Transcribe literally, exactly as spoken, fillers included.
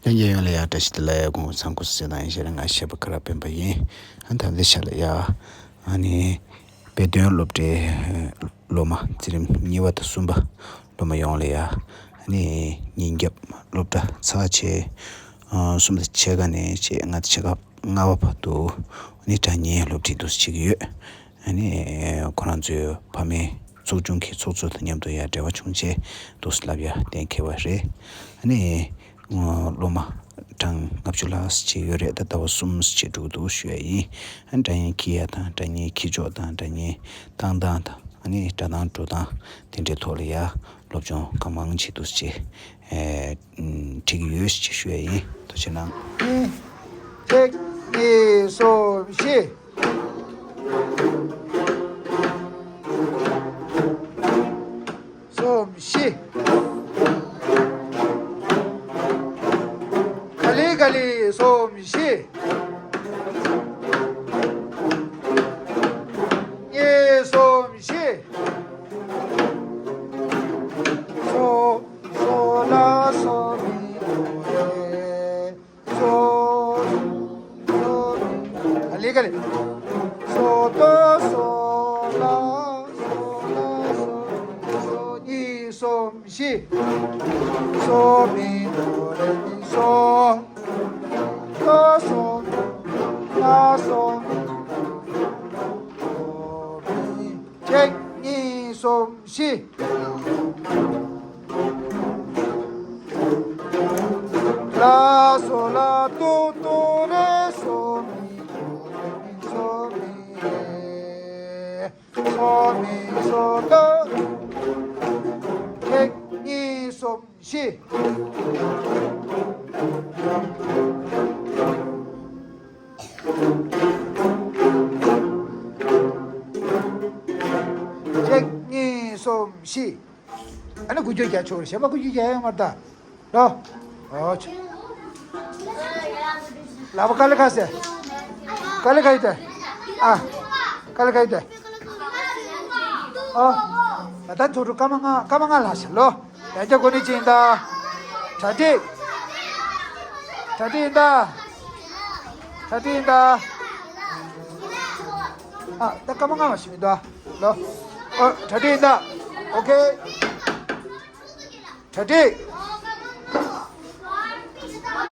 ལྷན་རྒྱས་ཡོངས་ལ་ཡང་བཀྲ་ཤིས་བདེ་ལེགས། སྐུ་ཁམས་བཟང་པོ། སྐུ་གཟུགས་བཟང་པོ་ཡིན་ཞེས་ང་ཤེས་པ་ཁ་རག་སྤེན་པ་ཡིན། ཨ་ད་ལྟའི་ཆ་ལ་ཡ། ཨ་ནི། དཔེ་སྟོན་སློབ་གྲྭའི་སློབ་མ་འཛིན་རིམ་གཉིས་པ་དང་གསུམ་པ་སློབ་མ་ཡོངས་ལ་ཡ། ཨ་ནི། ཉིན་རྒྱབ་སློབ་གྲྭ་ཚར་བྱས། ཨ་གསུམ་དང་ཕྱེད་ཀ་ནས་བྱས་ལྔ་དང་ཕྱེད་ཀ་ལྔ་པ་བར་དུ། ཨ་ནི་སྒྲ་སྙན་སློབ་ཁྲིད་འདུག་སེ་བྱེད་ཀྱི་ཡོད། ཨ་ནི། ཁོ་རང་ཚོའི་ཕ་མའི་ཚོགས་ཆུང་གི་ཚོགས་གཙོ་དང་མཉམ་དུ་ཡང་འབྲེལ་བ་བྱུང་བྱས་འདུག་སེ་ལབ་ཡ་གཏན་འཁེལ་བ་རེད། ཨ་ནི། སློབ་མ་གྲངས་ལྔ་བཅུ་ལྷག་ཙམ་ཅིག་ཡོད་རེད། ད་ཟླ་བ་གསུམ་ཙམ་ཅིག་འགྲོ་གི་འདུག་ཞུ་ཡ་ཡིན། ཨ་ནི་སྒྲ་སྙན་འཁྱེར་ཡ་དང་། སྒྲ་སྙན་འཁྱེར་ཕྱོགས་དང་། སྒྲ་སྙན་བཏང་སྟངས་དང་། ཨ་ནི་སྒྲ་གདངས་འགྲོ་སྟངས་དེ་འདྲའི་ཐོག་ལ་ཡ་སློབ་སྦྱོང་གང་མང་ཅིག་འདུག་སེ་བྱས། ཨེ། ཨུམ། ཁྲིད་ཀྱི་ཡོད་ཅེས་ཞུ་ཡ་ཡིན། ཐུགས་རྗེ་གནང་། གཅིག་གཉིས། གསུམ། བཞི། གསུམ། བཞི། ག་ལེ་ག་ལེ། གསུམ། བཞི། གཉིས། གསུམ། བཞི། སོ། སོ་ལ་སོ་མི་དོ་རེ། སོ། སོ་མི། ག་ལེ་ག་ལེ། སོ་དོ་སོ་ལ། སོ་ལ་སོ་མི། སོ་གཉིས། གསུམ། བཞི། སོ་མི་དོ་རེ་མི། སོ། དོ་སོ་མི། ལ་སོ་མི། སོ་མི། གཅིག་གཉིས། གསུམ། བཞི། ལ་སོ་ལ་དོ་དོ་རེ། སོ་མི་དོ་རེ་མི། སོ་མི་རེ། སོ་མི་སོ་དོ། གཅིག་གཉིས། གསུམ། བཞི། གཅིག་གཉིས། གསུམ། བཞི། ཨ་ནི་འགུལ་སྐྱོད་རྒྱག་ཆོག་རེད། གཞན་པ་འགུལ་སྐྱོད་རྒྱག་ཡོད་མ་རེད་ད། ལོ། ཨོ་ཆུ། ལག་པ་དཀའ་ལས་ཁག་ཟེར། དཀའ་ལས་ཁག་ཡོད་དེ། ཨ། དཀའ་ལས་ཁག་ཡོད་དེ། ཨོ། ད་ལྟ་ཐུག་རུ་སྐར་མ་ལྔ། སྐར་མ་ལྔ་ལྷག་ཤག་ལོ། ཡང་བསྐྱར་གོ་ནི་ཅིག་ཡིན་ད། གྲ་སྒྲིག་གྲ་སྒྲིག་ཡིན་ད། གྲ་སྒྲིག་ཡིན་ད། ཨ། ད་སྐར་མ་ལྔ་མ་ཞིག་མི་འདུག་ཨ། ལོ། ཨོ། གྲ་སྒྲིག་ཡིན་ད། ཨོ་ཁེ། གྲ་སྒྲིག